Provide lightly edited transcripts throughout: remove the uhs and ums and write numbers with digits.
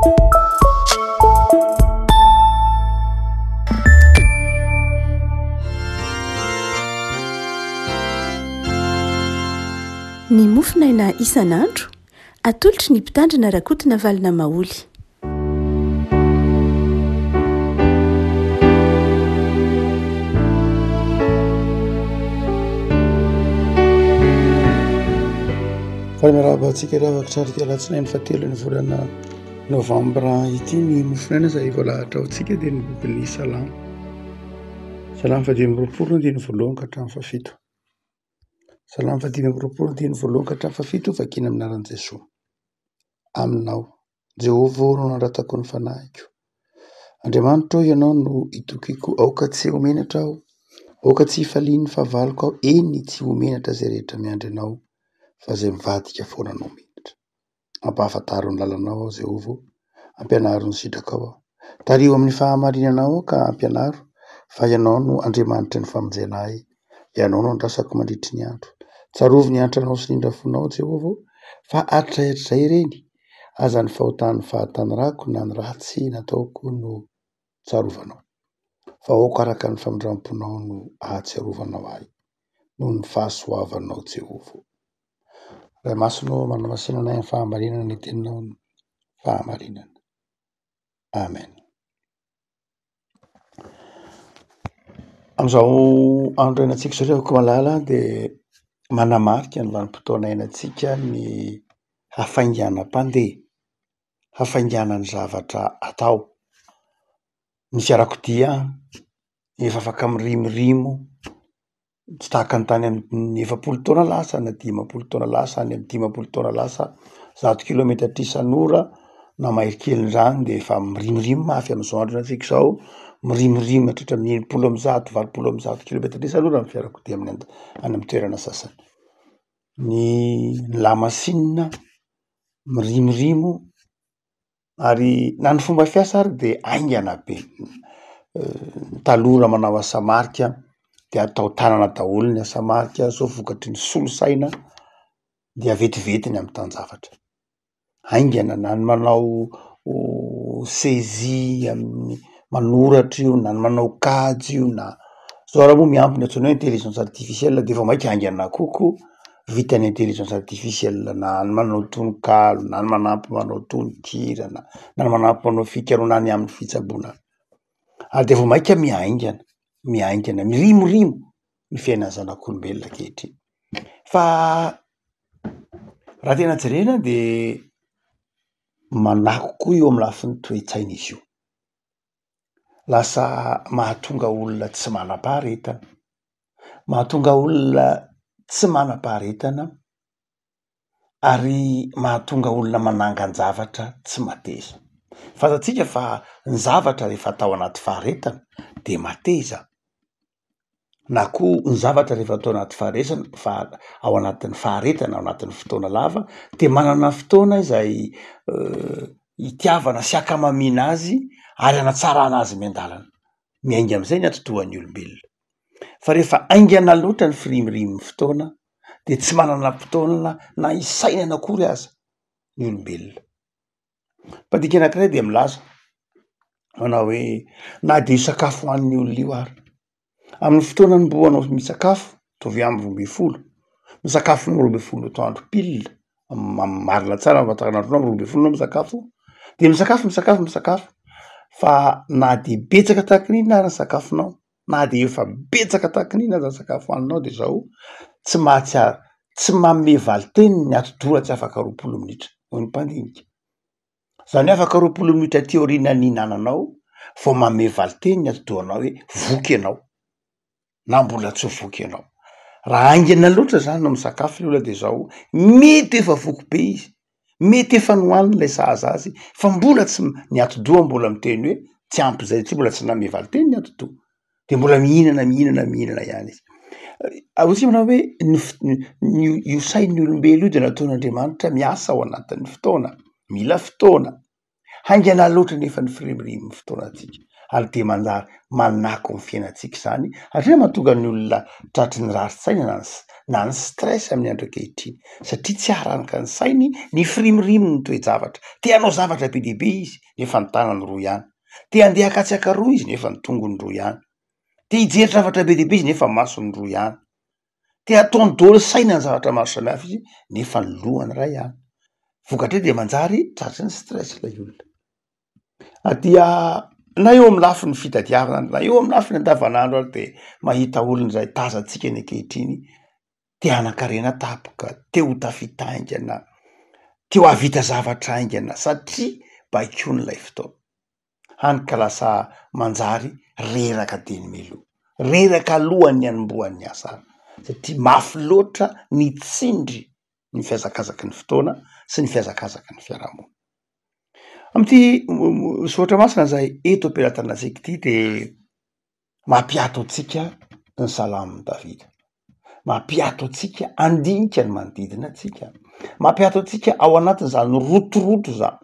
Ny mofonaina isan'andro, atolotry ny Mpitandrina Rakotonavalona Maholy. Faly miarahaba antsika ry havako tsara ity alatsinainy fahatelon'ny volana novambra ity ny mofonaina izay voalahatra ho antsika dia ny bokin'ny Salamo. Salamo fahadimy amby roapolo andininy voalohany ka hatramin'ny fahafito. Salamo fahadimy amby roapolo andininy voalohany ka hatramin'ny fahafito vakiana amin'ny anaran'i Jesoa. Aminao, Jehovah ô no anandratako ny fanahiko. Andriamanitro ô, Ianao no itokiako, aoka tsy ho menatra aho, aoka tsy hifalian'ny fahavaloko aho, eny, tsy ho menatra izay rehetra miandry Anao, fa izay mivadika foana no menatra. Ampahafantaro ny lalanao aho, Jehovah ô, ampianaro ny sitrakao aho. Tariho amin'ny fahamarinanao aho ka ampianaro, fa Ianao no Andriamanitry ny famonjena ahy, Ianao no andrasako mandritry ny andro. Tsarovy ny antranao sy ny indrafonao, Jehovah ô, fa hatrizay hatrizay ireny. Aza ny fahotan'ny fahatanorako na ny ratsy nataoko no tsarovanao, fa aoka araka ny famindram-ponao no ahatsiarovanao ahy, noho ny fahasoavanao, Jehovah ô. Ray masina ô, manamasina anay amin'ny fahamarinana ny teninao no fahamarinana. Amen. Amin'izao andro iainantsika izao ry havako malala dia manamarika ny vanim-potoana iainantsika ny hafainganam-pandeha, hafainganan'ny zavatra atao. Ny fiarakodia efa afaka mirimorimo Tsy tahaka ny tany amin'ny 40 taona lasa na 50 taona lasa, any amin'ny 50 taona lasa, 100 kilometatra isan'ora na mahery kelin'izany de efa mirimorimo mafy. Amin'izao andro iainantsika izao, mirimorimo hatratra amin'ny 160, 180 kilometatra isan'ora ny fiarakodia amin'ny and- any amin'ny toerana sasany. Ny lamasinina mirimorimo ary na ny fomba fiasa ary de haingana be, ny taloha raha manao asa marika de atao tanana daholo ny asa marika, zao vokatry ny solosaina dia vetivety ny amitan-javatra, haingana na ny manao saisie amin'ny manoratra io na ny manao kajy io na, zao ary moa miampy ny antsoina hoe intelligence artificielle de vao maika haingana kokoa. Vitan'ny intelligence artificielle na ny manao tononkalo na ny manampy manao tononkira na ny manampy manao fikarohana any amin'ny fitsaboana ary de vao maika mihaingana, mihaingana, mirimorimo ny fiainan'ny zanak'olombelona ankehitriny. Fa raha tena jerena de manako koa eo amy lafiny toe-tsaina izy io, lasa mahatonga olona tsy manam-paharetana. Mahatonga olona tsy manam-paharetana ary mahatonga olona manangan-javatra tsy mateza. Fantatsika fa ny zavatra rehefa atao anaty faharetana de mateza, na koa ny zavatra rehefa atao anaty faharesana fa- ao anatin'ny faharetana, ao anatin'ny fotoana lava de manana fotoana izay itiavana sy ankamamiana azy ary anatsarana azy miandalana. Miainga am'izay ny atidohan'ny olombelona. Fa rehefa haingana loatra ny firimorimon'ny fotoana de tsy manana fotoana na hisainana akory aza ny olombelona. Mpandika anankiray dia milaza manao hoe na de io sakafo hohanin'ny olona io ary, amin'ny fotoana anombohanao misakafo, ataovy hoe amin'ny 12, misakafo amin'ny 12 atoandro pile, marina tsara ny famantaranandronao am 12 anao misakafo, de misakafo misakafo misakafo, fa na de betsaka tahaky ny inona ary ny sakafonao na de efa betsaka tahaky ny inona aza ny sakafo hohaninao de zao, tsy mahatsiaro, tsy manome valinteny ny atidoha raha tsy afaka 20 minitra, hoy ny mpandinika. Zany hoe afaka 20 minitra aty aoriana nihinananao vao manome valinteny ny atidohanao hoe voky ianao na mbola tsy voky ianao. Raha haingana loatra zany no misakafo le olona de zao, mety efa voky be izy, mety efa nohaniny lay sahaza azy fa mbola tsy, ny atidoha mbola miteny hoe tsy ampy zay tsy mbola tsy nanome valinteny ny atidoha, de mbola mihinana mihinana mihinana ihany izy. Hoy isika manao hoe ny f- ny io sain'ny olombelona io de nataon'Andriamanitra miasa ao anatin'ny fotoana, mila fotoana. Haingana loatra nefa ny firimorimon'ny fotoanantsika. Ary dia manjary manako ny fiainantsika izany, satria mahatonga ny olona tratry ny rarin-tsaina na ny na ny stress amin'ny andro ankehitriny, satria tsy araka ny sainy ny firimorimon'ny toe-javatra. Te hanao zavatra be dia be izy nefa ny tanany roa ihany, te handeha akatsy akaroa izy nefa ny tongony roa ihany, te hijery zavatra be dia be izy nefa ny masony roa ihany, te hataony daholo saina ny zavatra maro samihafa izy nefa ny lohany iray ihany. Vokatr'izay dia manjary tratry ny stress ilay olona. Dia na eo amin'ny lafiny fitadiavana na eo amin'ny lafiny andavanandro ary de mahita olona izay tazantsika ny ankehitriny te hanan-karena tampoka, te ho tafita haingana, te ho ahavita zavatra haingana satria baikoin'ilay fotoana. Hany ka lasa manjary reraka dieny mialoha, reraka alohan'ny hanombohan'ny asa satria mafy loatra ny tsindry ny fihazakazaky ny fotoana sy ny fihazakazaky ny fiarahamonina. Amin'ity soratra masina izay eto am-pelatanantsika ity de mampiato antsika ny salamon'i Davida, mampiato antsika handinika ny manodidina antsika, mampiato antsika ao anatin'izany rotoroto zany,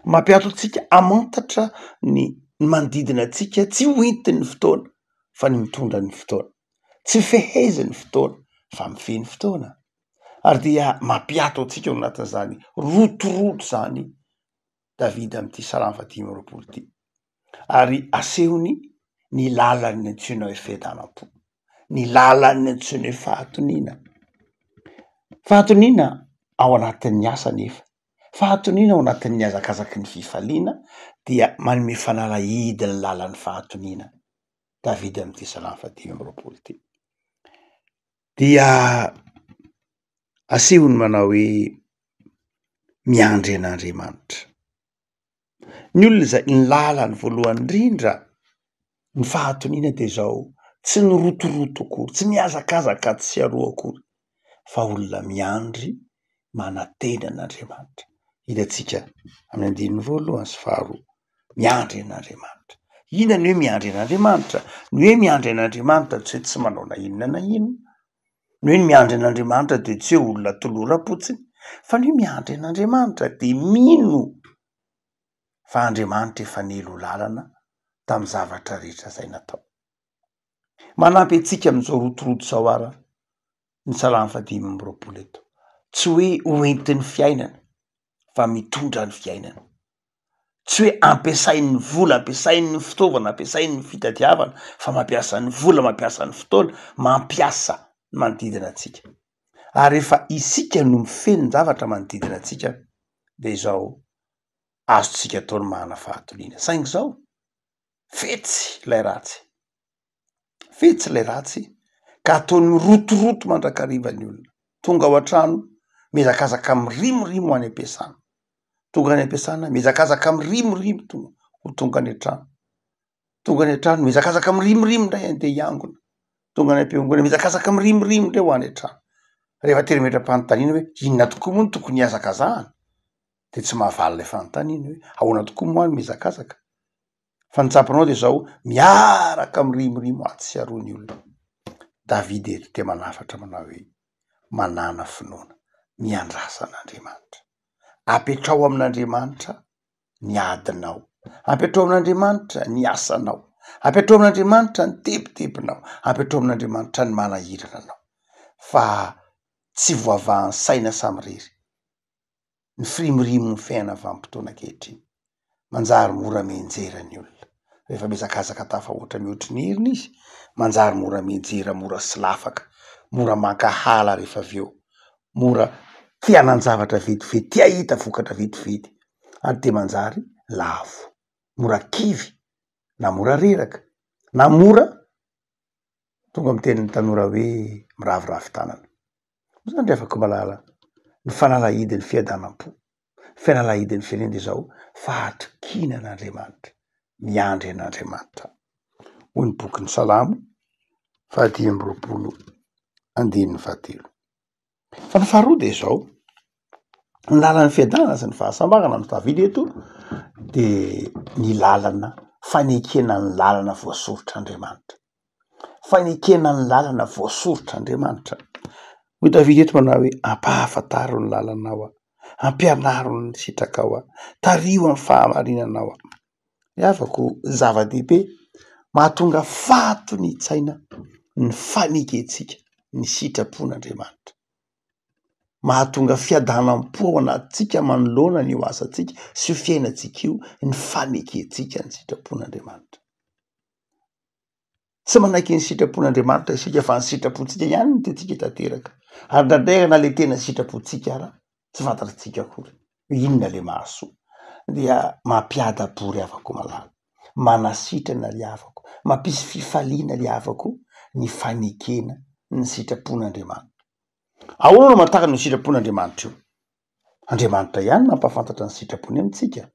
mampiato antsika hamantatra ny manodidina antsika tsy ho entin'ny fotoana fa ny mitondra ny fotoana, tsy fehezin'ny fotoana fa mifehy ny fotoana. Ary dia mampiato antsika ao anatin'izany rotoroto izany Davida amin'ity salamo faha-25 ity. Ary asehony ny lalan'ny antsoina hoe fiadanam-po, ny lalan'ny antsoina hoe fahatoniana. Fahatoniana ao anatin'ny asa anefa, fahatoniana ao anatin'ny hazakazaky ny fifaliana dia manome fanalahidy ny lalan'ny fahatoniana Davida amin'ity salamo faha-25 ity. Dia asehony manao hoe miandry an'Andriamanitra. Ny olona izay ny lalany voalohany indrindra, ny fahatoniana dia izao, tsy nirotoroto akory, tsy nihazakazaka atsy sy aroa akory, fa olona miandry manantena an'Andriamanitra. Hitantsika amin'ny andininy voalohany sy faharoa, miandry an'Andriamanitra. Inona ny hoe miandry an'Andriamanitra? Ny hoe miandry an'Andriamanitra tsy hoe tsy manao na inona na inona, ny hoe miandry an'Andriamanitra de tsy hoe olona toloram-potsiny, fa ny hoe miandry an'Andriamanitra de mino fa Andriamanitra efa nelo lalana tamin'ny zavatra rehetra izay natao. Manampy antsika amin'izao rotoroto izao ara ny salamo faha-25 eto. Tsy hoe ho entin'ny fiainana fa mitondra ny fiainana. Tsy hoe ampiasain'ny vola, ampiasain'ny fitaovana, ampiasain'ny fitadiavana fa mampiasa ny vola, mampiasa ny fotoana, mampiasa ny manodidina antsika. Ary rehefa isika no mifehy ny zavatra manodidina antsika de izao azontsika atao ny manana fahatoniana. Saingy izao, fetsy ilay ratsy. Fetsy ilay ratsy ka ataony mirotoroto mandrakariva ny olona. Tonga ao an-trano, mihazakazaka mirimorimo any am-piasana. Tonga any am-piasana, mihazakazaka mirimorimo tonga ho tonga any an-trano. Tonga any an-trano, mihazakazaka mirimorimo indray andeha hiangona. Tonga any am-piangonana, mihazakazaka mirimorimo indray ho any an-trano. Rehefa tery metra-panontaniana hoe inona tokoa moa no tokony hihazakazahana? De tsy mahavaly ilay fanontaniana hoe ahoana tokoa moa no mihazakazaka? Fa ny tsapanao dia izao, miaraka mirimorimo atsy sy aroa ny olona. Davida eto dia manafatra manao hoe, manàna finoana, miandrasa an'Andriamanitra. Apetrao amin'Andriamanitra ny adinao, apetrao amin'Andriamanitra ny asanao, apetrao amin'Andriamanitra ny tebitebinao, apetrao amin'Andriamanitra ny manahirana anao. Fa tsy voavahan'ny saina samirery. ny firimorimon'ny fiainana vanim-potoana ankehitriny. Manjary mora mianjera ny olona. Rehefa mihazakazaka tafahoatra mihoatry ny heriny izy, manjary mora mianjera, mora solafaka, mora mankahala rehefa avy eo, mora te hanan-javatra vetivety, te hahita vokatra vetivety ary dia manjary lavo, mora kivy na mora reraka na mora tonga amin'ny tenin'ny tanora hoe miraviravy tanana. Zany ry havako malala, ny fanalahidin'ny fiadanam-po, fanalahidin'ny fiainana dia izao, fahatokiana an'Andriamanitra, miandry an'Andriamanitra. Hoy ny bokin'ny Salamo faha-25 andininy fahatelo. Fa ny faharoa dia izao, ny lalan'ny fiadanana sy ny fahasambarana no tavela eto dia ny lalana fanekena ny lalana voasoritr'Andriamanitra. Fanekena ny lalana voasoritr'Andriamanitra. Hoy Davida eto manao hoe ampahafantaro ny lalanao aho, ampianaro ny sitrakao aho, tariho amin'ny fahamarinanao aho. Ry havako, zava-dehibe mahatonga fahatonian-tsaina ny fanekentsika ny sitrapon'Andriamanitra. Mahatonga fiadanam-po ao anatintsika manoloana an'io asantsika sy io fiainantsika io ny fanekentsika ny sitrapon'Andriamanitra. Tsy manaiky ny sitrapon'Andriamanitra isika fa ny sitrapontsika ihany no tiantsika tanteraka. Ary indraindray na le tena sitrapontsika ara tsy fantatritsika akory hoe inona le mahasoa. Dia mampiadam-po ry havako malala, manasitrana ry havako, mampisy fifaliana ry havako ny fanekena ny sitrapon'Andriamanitra. Ahoana no amantarana io sitrapon'Andriamanitra io? Andriamanitra ihany no mampahafantatra ny sitrapony amintsika.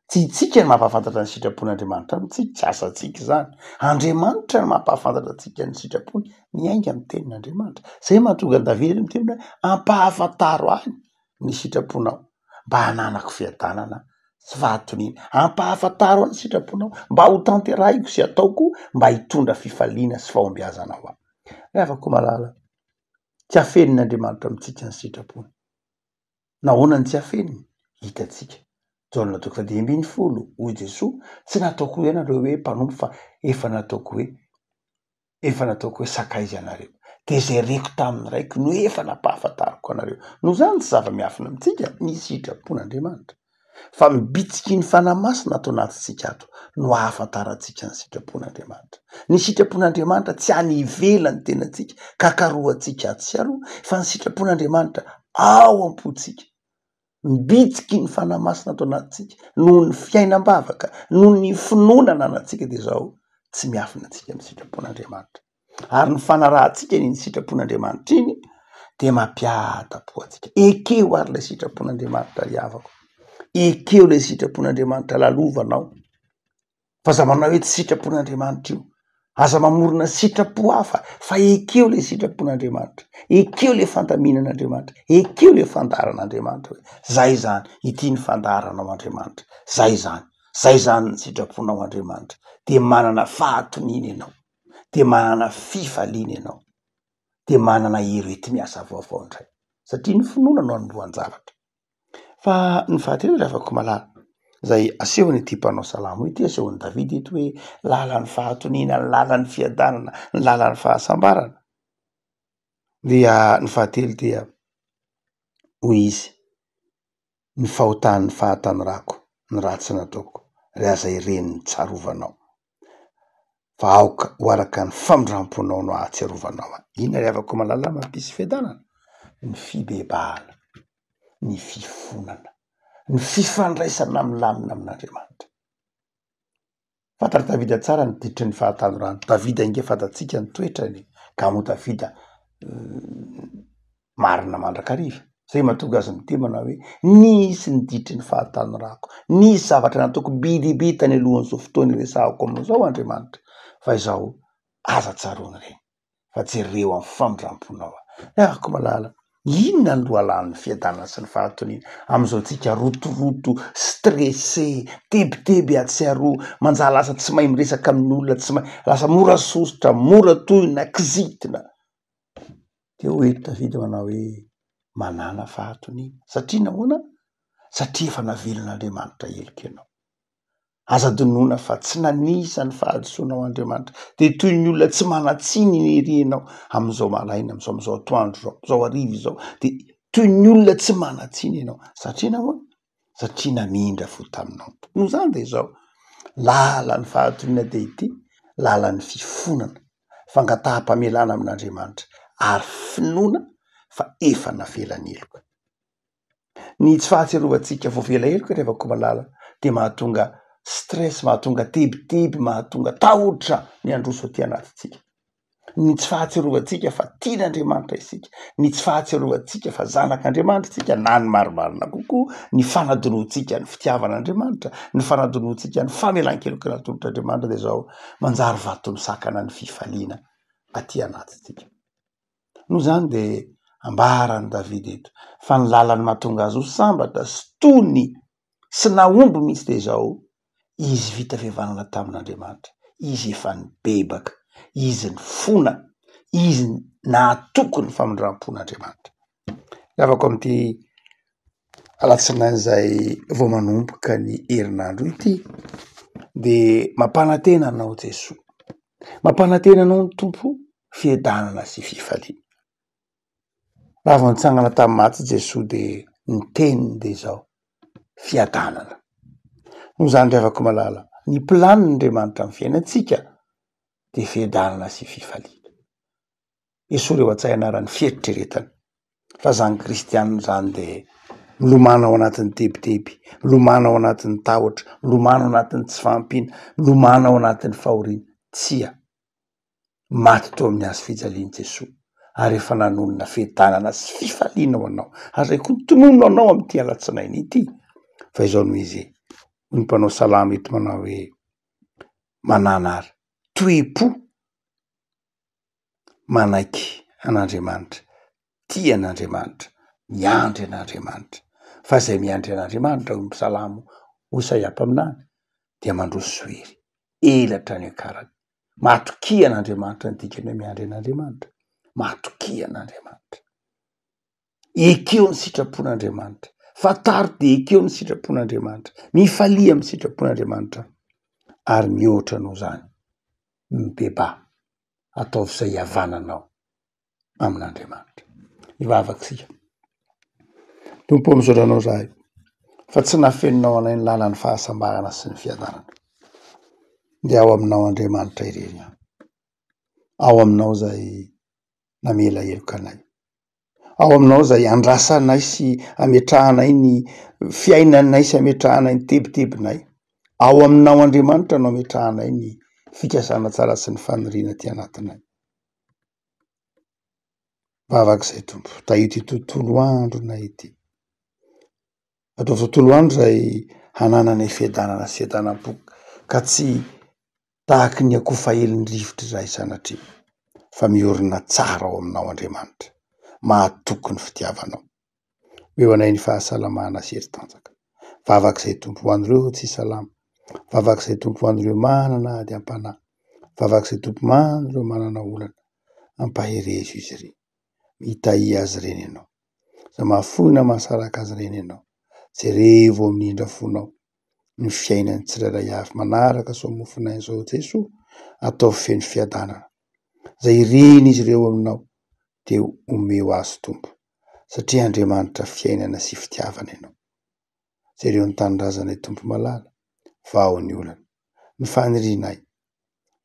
Tsy itsika no mampahafantatra ny sitrapon'Andriamanitra amintsika, tsy asantsika izany. Andriamanitra no mampahafantatra antsika ny sitrapony, miainga amin'ny tenin'Andriamanitra. Izay mahatonga an'i Davida miteny hoe ampahafantaro ahy ny sitraponao mba hananako fiadanana sy fahatoniana. Ampahafantaro ahy ny sitraponao mba ho tanterahiko sy ataoko mba hitondra fifaliana sy fahombiazana ho ahy. Ry havako malala, Tsy afenin'Andriamanitra amintsika ny sitrapony. Nahoana no tsy afeniny? Hitantsika. Jaona toko fahadimy ambin'ny folo, hoy Jesoa, tsy nataoko hoe ianareo hoe mpanompo fa efa nataoko hoe, efa nataoko hoe sakaiza ianareo. Dia izay reko tamin'ny Raiko no efa nampahafantariko anareo. Noho izany tsy zava-miafina amintsika ny sitrapon'Andriamanitra. Fa mibitsiky ny Fanahy Masina ato anatintsika ato no ahafantarantsika ny sitrapon'Andriamanitra. Ny sitrapon'Andriamanitra tsy any ivelan'ny tenantsika ka karohantsika atsy sy aroa, fa ny sitrapon'Andriamanitra ao am-pontsika. Mibitsiky ny Fanahy Masina ato anatintsika noho ny fiainam-bavaka, noho ny finoana ananantsika dia izao, tsy miafina antsika ny sitrapon'Andriamanitra. Ary ny fanarahantsika iny sitrapon'Andriamanitra iny dia mampiadam-po antsika. Ekeo ary ilay sitrapon'Andriamanitra ry havako. Ekeo ilay sitrapon'Andriamanitra lalovanao. Fa aza manao hoe tsy sitrapon'Andriamanitra io. Aza mamorona sitrapo hafa fa ekeo ilay sitrapon'Andriamanitra. Ekeo ilay fandaminan'Andriamanitra. Ekeo ilay fandaharan'Andriamanitra hoe zay izany, ity ny fandaharanao Andriamanitra. Zay izany, zay izany ny sitraponao Andriamanitra. Dia manana fahatoniana ianao. dia manana fifaliana ianao, dia manana hery hoenti-miasa vaovao indray, satria ny finoana no anombohan-javatra. Fa ny fahatelo ry havako malala, izay asehon'ity mpanao salamo ity, asehon'i Davida eto hoe lalan'ny fahatoniana, ny lalan'ny fiadanana, ny lalan'ny fahasambarana, dia ny fahatelo dia hoy izy, ny fahotan'ny fahatanorako, ny ratsy nataoko, ry aza ireny ny tsarovanao. Fa aoka ho araka ny famindramponao no ahatsiarovanao ahy. Inona ry havako malala mampisy fiadanana? Ny fibebahana, ny fifonana, ny fifandraisana milamina amin'Andriamanitra. Fantatr'i Davida tsara ny ditry ny fahatanorany. Davida ange fantatsika ny toetrany e. Ka moa Davida marina mandrakariva. Zay mahatonga azy miteny manao hoe nisy ny ditry ny fahatanorako, nisy zavatra nataoko be dia be tany alohan'izao fotoana iresahako aminao izao Andriamanitra, fa izao aza tsaroana ireny. fa jereo amin'ny famindramponao aho. Ry havako malala, inona ny lohalanon'ny fiadanana sy ny fahatoniana amin'izao tsika rotoroto, stressé, tebiteby atsy sy aroa, manjary lasa tsy mahay miresaka amin'ny olona, tsy mahay, lasa mora sosotra, mora tohina, kizitina. Dia hoy eto Davida manao hoe, manàna fahatoniana. Satria nahoana? Satria efa navelan'Andriamanitra heloka ianao. Aza adinoina fa tsy nanisa ny fahadisoanao Andriamanitra. Dia toy ny olona tsy manan-tsiny ny ery ianao amin'izao maraina, amin'izao amin'izao atoandro izao, amin'izao hariva izao. Dia toy ny olona tsy manan-tsiny ianao. Satria nahoana? Satria namindra fo taminao ny Tompo. Noho izany dia izao, lalan'ny fahatoniana dia ity, lalan'ny fifonana, fangataham-pamelana amin'Andriamanitra ary finoana fa efa navela ny heloka. Ny tsy fahatsiarovantsika voavela heloka ry havako malala dia mahatonga stress, mahatonga tebiteby, mahatonga tahotra ny handroso aty anatintsika. Ny tsy fahatsiarovantsika fa tian'Andriamanitra isika, ny tsy fahatsiarovantsika fa zanak'Andriamanitra isika na ny marimarina kokoa, ny fanadinoantsika ny fitiavan'Andriamanitra, ny fanadinoantsika ny famelan-keloka natolotr'Andriamanitra dia izao manjary vato misakana ny fifaliana aty anatintsika. Noho izany dia ambaran'i Davida eto fa ny lalany mahatonga azy ho sambatra sy tony sy nahomby mihitsy dia izao, izy vita fihavanana tamin'Andriamanitra, izy efa nibebaka, izy nifona, izy nahatoky ny famindram-pon'Andriamanitra. Ravako amin'ity alatsinainy izay vao manomboka ny herinandro ity. De mampanantena anao Jesoa, mampanantena anao ny Tompo fiadanana sy fifaliana. Raha vao nitsangana tamin'ny maty Jesoa de ny teniny de izao, fiadanana. Noho izany ry havako malala, ny planin'Andriamanitra amin'ny fiainantsika de fiadanana sy fifaliana. Esory ao an-tsaina ary ny fieritreretana fa zany kristianina zany de milomano ao anatin'ny tebiteby, milomano ao anatin'ny tahotra, milomano ao anatin'ny tsy fahampiana, milomano ao anatin'ny fahoriana. Tsia! Maty teo amin'ny hazo fijaliana Jesoa ary efa nanonona fiadanana sy fifaliana ho anao. Ary izay koa tononina anao amin'ity alatsinainy ity fa izao no izy, hoy ny mpanao salamo eto manao hoe manana ary toe-po manaiky an'Andriamanitra, tia an'Andriamanitra, miandry an'Andriamanitra. Fa izay miandry an'Andriamanitra, hoy ny mpisalamo Hosaia mpaminany, dia mandroso hery, elatra ny akarany. Matokia an'Andriamanitra ny dikany hoe miandry an'Andriamanitra. Matokia an'Andriamanitra. Ekeo ny sitrapon'Andriamanitra. Fantaro dia ekeo ny sitrapon'Andriamanitra. Mifalia amin'ny sitrapon'Andriamanitra. Ary mihoatra noho izany, mibebaha. Ataovy izay hihavananao amin'Andriamanitra. Hivavaka isika. Tompo ô, misaotra Anao izahay fa tsy nafeninao anay ny lalan'ny fahasambarana sy ny fiadanana. Dia ao aminao Andriamanitra irery ihany. Ao aminao izay namela heloka anay. Ao aminao izay andrasanay sy ametrahanay ny fiainanay sy ametrahanay ny tebitebinay. Ao aminao Andriamanitra no ametrahanay ny fikasana tsara sy ny faniriana aty anatinay. Vavaka izay Tompo, tahio ity tontolo andronay ity. Ataovy tontolo andro izay hanananay fiadanana sy fiadanam-po ka tsy Tahaky ny akoho fahelin'ny rivotra izahay sanatria, fa miorina tsara ao aminao Andriamanitra, mahatoky ny fitiavanao. Omeo anay ny fahasalamana sy hery tanjaka. Vavaka izay Tompo ho an'ireo tsy salama, vavaka izay Tompo ho an'ireo manana ady am-panahy, vavaka izay Tompo man'ireo manana olana, ampaherezo izy ireny, mitahia azy ireny Ianao. Aza mahafoy na mahasaraka azy ireny Ianao. Jerevo amin'ny indra fonao ny fiainan'ny tsirairay avy manaraka izao mofonay izao Jesoa, ataovy feno fiadanana. Izay irin'izy ireo aminao dia omeo azy Tompo, satria Andriamanitra fiainana sy fitiavana Ianao. Jereo ny tanindrazanay Tompo malala, vaho ny olana. Ny fanirianay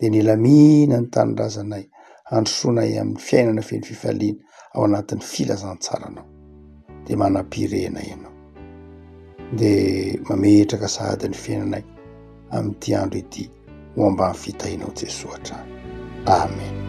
dia ny hilamina ny tanindrazanay, handrosoanay amin'ny fiainana feno fifaliana ao anatin'ny filazantsaranao. Dia manam-pirehana ianao. Dia mametraka sahady ny fiainanay amin'ity andro ity ho ambany fitahianao Jesoa hatrany. Amen.